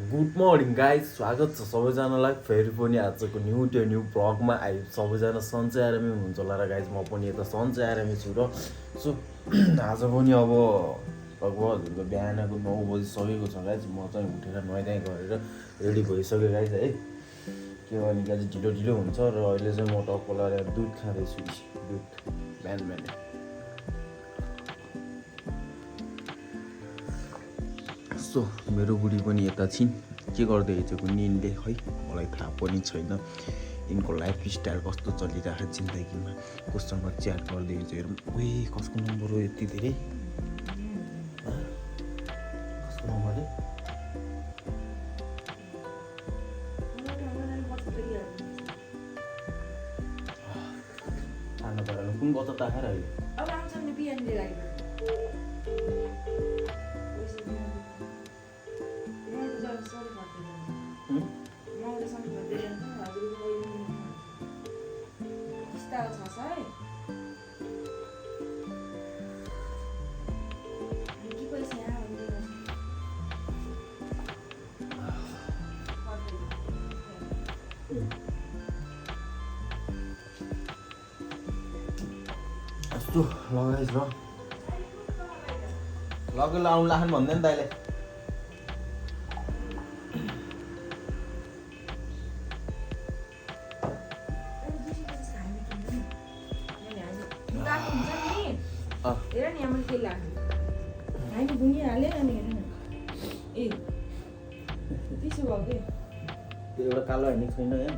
Good morning guys, स्वागत छ सबैजनालाई फेरि पनि आजको न्यू भ्लगमा सबैजना सन्चै आरामै हुनुहुन्छ होला र गाइज म पनि यता सन्चै आरामै छु र सो आज पनि अब लगभग बिहानको 9 बजिसकेको छ गाइज। म चाहिँ उठेर नुहाइधुवाइ गरेर रेडी भइसक्यो गाइज है। के भने गाइज ढिलो हुन्छ र अहिले चाहिँ म टक्क लगाएर दुध खाँदैछु। दुध बिहान सो मेरो बुढी पनि यता छिन्। के गर्दै हिजोको निनले है मलाई थाहा पनि छैन। यिनको लाइफ स्टाइल कस्तो चलिरहेको छ जिन्दगीमा, कोसँग च्याट गर्दै हिजो हेरौँ। ओए कसको नम्बर हो यति धेरै? कसको नम्बर है? खाना परेन कुन बच्चा ताखेर अहिले अब आउँछ नि बिहानले लाग्यो यस्तो लगाइस् र लगेर आउनु लाखन भन्दै नि तैँले। हेर नि मैले के लाग्यो हामी भुइँ हालेन नि, हेर न ए त्यसो भयो के त्यो एउटा कालो हेर्ने छैन यहाँ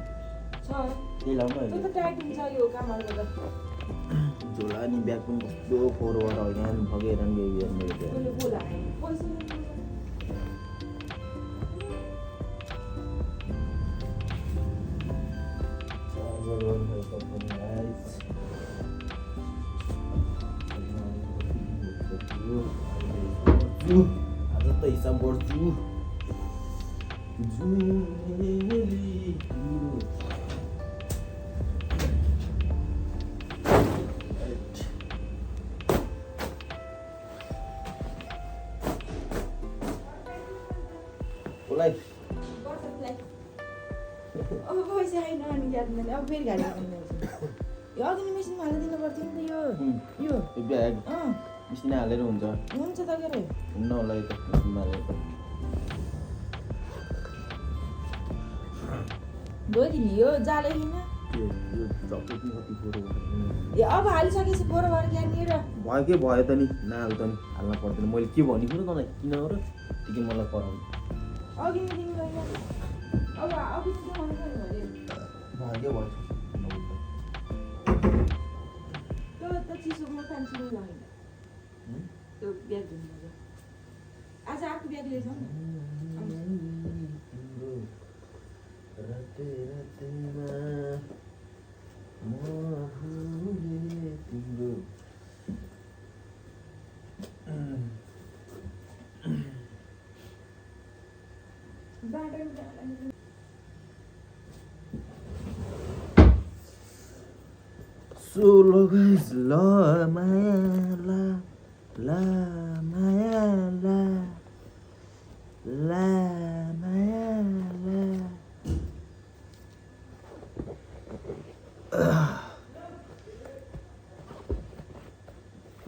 छ त्यही लाउनु त्यो होइन। त टाइट हुन्छ यो कामहरू गर्दा झोला अनि ब्याग पनि कस्तो फोहोरबाट होइन भगेर मेरो ब्याग मैले बोलाएँ पैसा आज त हिसाब गर्छु। अब पैसा आएन अनि याद मैले अब फेरि गाडी आउँदैन। यो अघि नै मेसिनमा हालिदिनु पर्थ्यो नि त यो ब्याग मिसिन हालेर हुन्छ हुन्छ त के अरे हुन्न होला यो त मिसिनमा हालेर त। धोइदिने यो जाले किन यो जकेट पनि कति फोहोर ए अब हालिसकेपछि फोहोर भएर यहाँनिर भयो के भयो त नि नहाल त नि हाल्न पर्दैन। मैले के भनेको त तँलाई किन र ठिकै मलाई कराउनु अघि नै दिनु गएन अब अघि चाहिँ मन पर्यो भने भाग्यो भन्छ त्यो त चिसो म कान्छी नै लगाएन त्यो ब्याग दिनु आज अर्को ब्याग लिएछ नि So guys, la maya la maya la maya la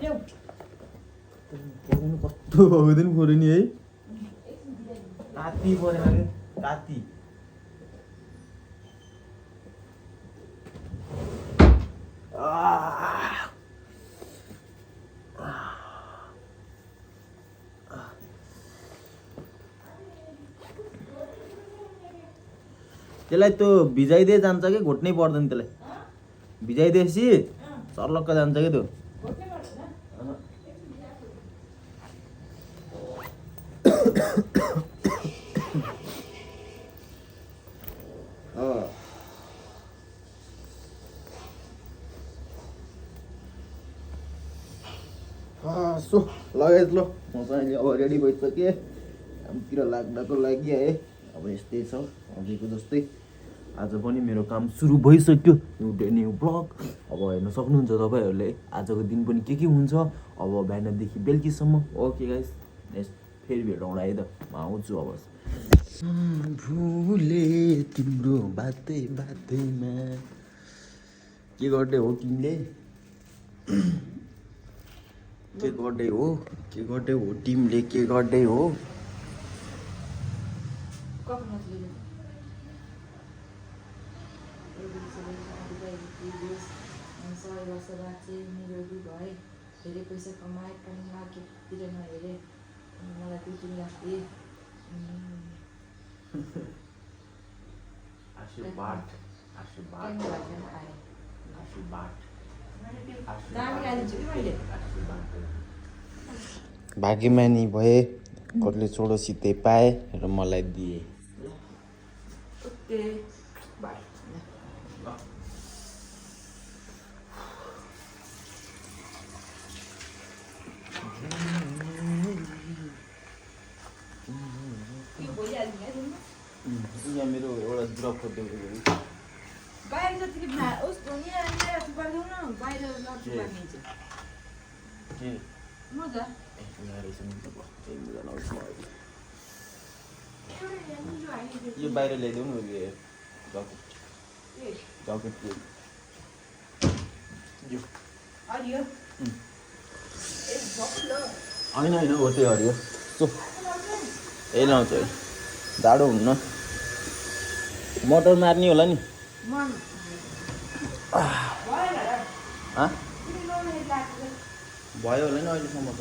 ल्याउ पढ्नु कस्तो भएदैन पऱ्यो नि है। काती परेन कि काती त्यसलाई त्यो भिजाइदिए जान्छ कि घोट्नै पर्दैन त्यसलाई भिजाइदिएपछि सर्लक्क जान्छ क्या त्यो। सो लगाइस् ल म चाहिँ अब रेडी भइसकेँ कामतिर लाग्नको लागि है। अब यस्तै छ अघिको जस्तै आज पनि मेरो काम सुरु भइसक्यो। न्यू ब्लग अब हेर्न सक्नुहुन्छ तपाईँहरूले। आजको दिन पनि के हुन्छ अब बिहानदेखि बेलुकीसम्म। ओके गाइस, नेक्स्ट फेरि भेटौँला है त। म आउँछु अब। भुले तिम्रो बातै बातैमा के गर्दै हो तिमीले के गर्दै हो तिमीले के गर्दै हो निरोगी भए धेरै पैसा कमाए काहीँ मार्केटतिर नहेरे मलाई 2-3 लाख दिए भाग्यमानी भए कसले छोडोसितै पाए र मलाई दिए ओके बाई यहाँ मेरो एउटा ड्रप खोज्दै बाहिर जतिको उस्तो यहाँ थुपारिदेऊ न बाहिर लड्छु पार्ने चाहिँ मजा यो बाहिर ल्याइदेऊ न जकेट हरियो होइन होइन हो त्यही हरियो ए लाउँछ जाडो हुन्न मोटर मार्ने होला नि भयो होला नि अहिलेसम्म त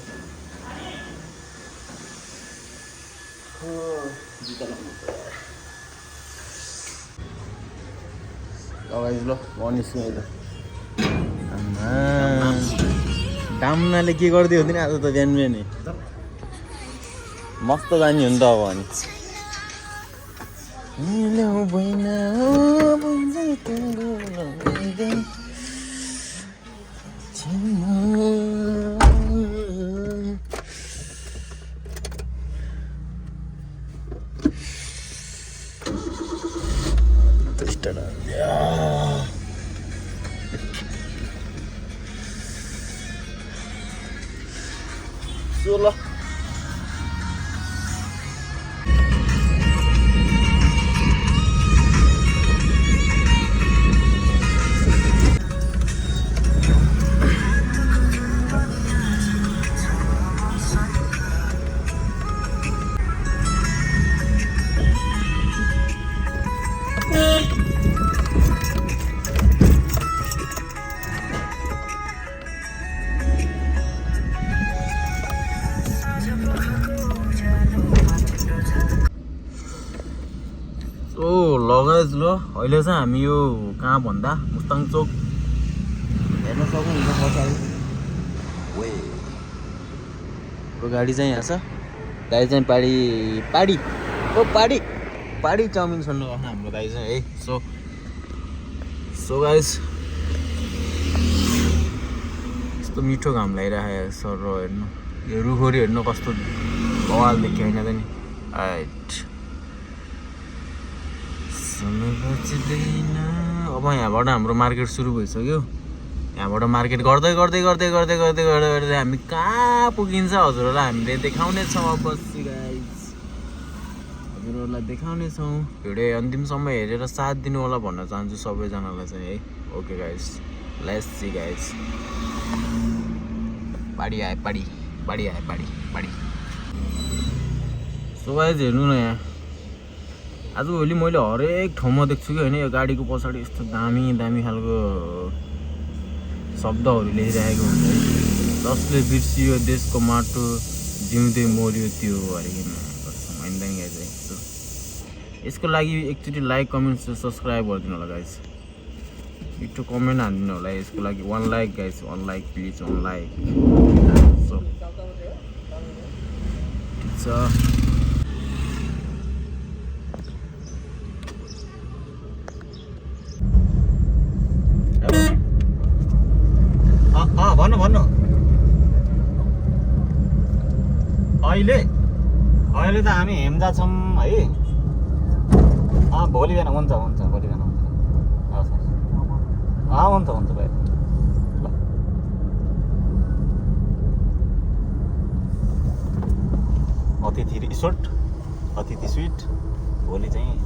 जुत्ता लाउनु लगाइदिनु ल म निस्किएँ त दामनाले के गर्दै हुँदैन आज त बिहान बिहान मस्त जाने हो नि त अब अनि ल लगाएछ ल अहिले चाहिँ हामी यो कहाँ भन्दा मुस्ताङ चोक हेर्न सक्नुहुन्छ पछाडि को गाडी चाहिँ यहाँ छ दाइ चाहिँ पाडी चाउमिन छोड्नु गएको हाम्रो दाइ चाहिँ है सो गाइस यस्तो मिठो घाम लागिरहेको छ र हेर्नु यो रुखोरी हेर्नु कस्तो बवाल देखियो होइन त नि आइट अब यहाँबाट हाम्रो मार्केट सुरु भइसक्यो यहाँबाट मार्केट गर्दै हामी कहाँ पुगिन्छ हजुरहरूलाई हामीले देखाउनेछौँ अब बसी गाइस हजुरहरूलाई देखाउनेछौँ भिडियो अन्तिमसम्म हेरेर साथ दिनु होला भन्न चाहन्छु सबैजनालाई चाहिँ है okay guys let's see guys पाडी आए सो गाइस हेर्नु न यहाँ आजभोलि मैले हरेक ठाउँमा देख्छु कि होइन यो गाडीको पछाडि यस्तो दामी खालको शब्दहरू लेखिरहेको हुन्छ है जसले बिर्सियो देशको माटो जिउँदै मर्यो त्यो हरिकन होइन त नि गाइस है यसको लागि एकचोटि लाइक कमेन्ट सब्सक्राइब गरिदिनु होला गाइस मिठो कमेन्ट हानिदिनु होला यसको लागि 1 like guys 1 like please 1 like so ठिक छ भन्नु अहिले त हामी हेम्दा छौँ है भोलि बिहान हुन्छ भोलि बिहान हुन्छ हुन्छ भाइ ल अतिथि रिसोर्ट अतिथि स्विट भोलि चाहिँ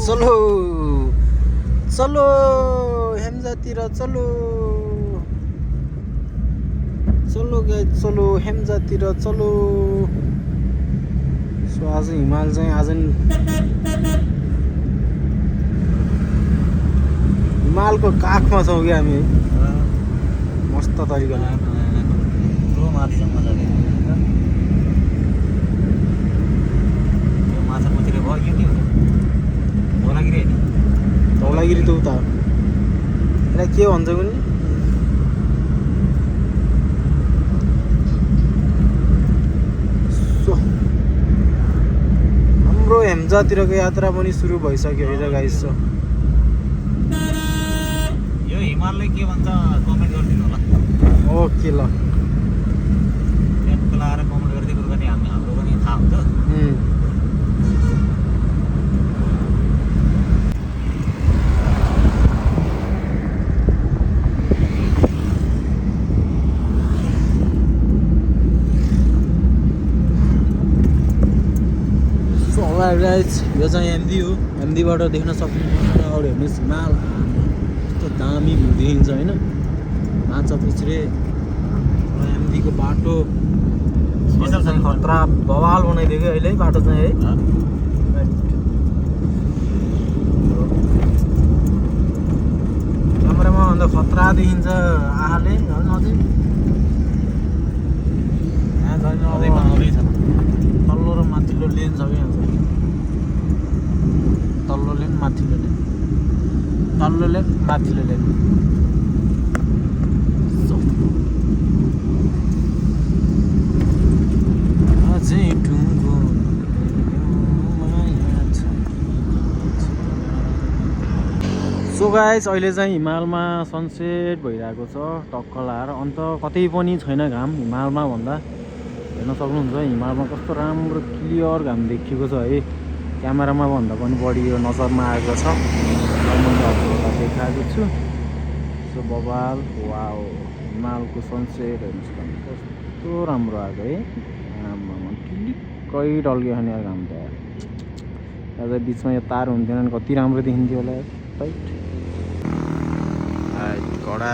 चलो चलो हेम्जातिर चलो चलो गाइस चलो हेम्जातिर चलो। सो आज हिमाल चाहिँ आज हिमालको काखमा छौँ कि हामी मस्त तरिकाले माछा पुछेर भयो यो के हो धौलागिरी होइन धौलागिरी त उता यसलाई के भन्छ कुनि हाम्रो हेम्जातिरको यात्रा पनि सुरु भइसक्यो है त गाइस। यो हिमालले के भन्छ कमेन्ट गरिदिनु होला। ओके ल त्यहाँ आएर कमेन्ट गरिदिएको पनि हाम्रो पनि थाहा हुन्छ। गाइस यो चाहिँ एमदी हो। एमदीबाट देख्न सक्नुहुन्छ अगाडि हेर्नुहोस् हिमाल कस्तो दामी भ्यू देखिन्छ होइन। माछा पुछ्रे एमदीको बाटो स्पेसल छ खतरा बवाल बनाइदियो कि अहिले बाटो चाहिँ है। क्यामेरामा भन्दा खतरा देखिन्छ आहाले अझै यहाँ छैन तल्लो र माथिल्लो लेन छ कि तल्लो लेन माथिल्लो लेन तल्लो लेन माथिल्लो लेन अझै टुङ्गो माया छ। सो गाइस अहिले चाहिँ हिमालमा सनसेट भइरहेको छ टक्क लाएर अन्त कतै पनि छैन घाम हिमालमा भन्दा हेर्न सक्नुहुन्छ हिमालमा कस्तो राम्रो क्लियर घाम देखिएको छ है। क्यामेरामा भन्दा पनि बढी यो नजरमा आएको छ। मैले हजुरहरूलाई देखाएको छु। सो बबाल वाओ हिमालको सनसेट हेर्नुहोस् कस्तो राम्रो आएको है। आमामा क्लिक्कै डल्क्यो खाने यार घाम त यार। अझ बिचमा यो तार हुन्थेन भने कति राम्रो देखिन्थ्यो होला टाइट कडा